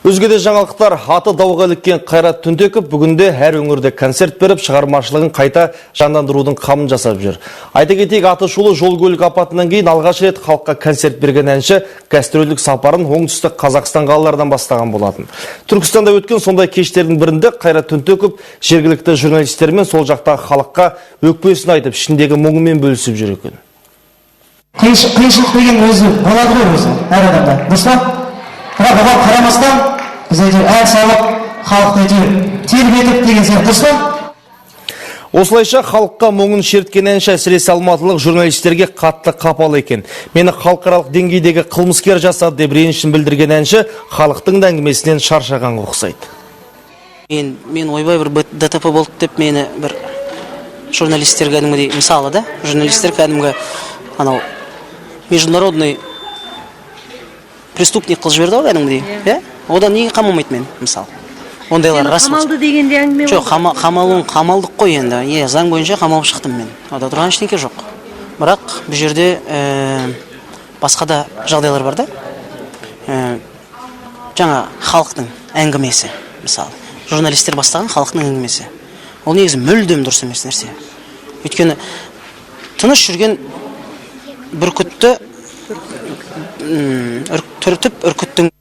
Өзге де жаңалықтар: аты дауға іліккен Қайрат Түнтеков бүгінде әр өңірде концерт беріп, шығармашылығын қайта жандандырудың қамын жасап жүр. Айта кетейік, аты шулы жол көлік апатынан кейін алғаш рет халыққа концерт берген әнші гастрольдік сапарын Оңтүстік Қазақстан қалаларынан бастаған болатын. Түркістанда өткен сондай кештердің бірінде Қайрат Түнтеков жергілікті журналистермен сол жақтағы халыққа өкпесін айтып, ішіндегі мұңымен бөлісіп жүр екен. Қиыншылық деген өзі болады ғой өзі әр адамда, дұрыс па? Бірақ оған қарамастан біз әйтеуір ән салып, халықты әйтеуір тербетіп деген сияқты, дұрыс па? Осылайша халыққа мұңын шерткен әнші әсіресе алматылық журналистерге қатты қапалы екен. «Мені халықаралық деңгейдегі қылмыскер жасады», – деп ренішін білдірген әнші халықтың да әңгімесінен шаршағанға ұқсайды. Мен ойбай, бір ДТП болды деп мені бір журналистер кәдімгідей, мысалы да, журналистер кәдімгі анау международный преступник қылып жіберді ғой кәдімгідей, иә. Одан неге қамалмайды мен, мысалы, ондайлар рас болса? Қамалды деген де әңгіме Жоқ, болды. Қамалуын қамалдық қой енді, иә, заң бойынша қамалып шықтым мен, онда тұрған ештеңе жоқ. Бірақ бұл жерде басқа да жағдайлар бар да. Жаңа халықтың әңгімесі, мысалы, журналистер бастаған халықтың әңгімесі, ол негізі мүлдем дұрыс емес нәрсе. Өйткені тыныш жүрген бүркітті түртіп үркіттің.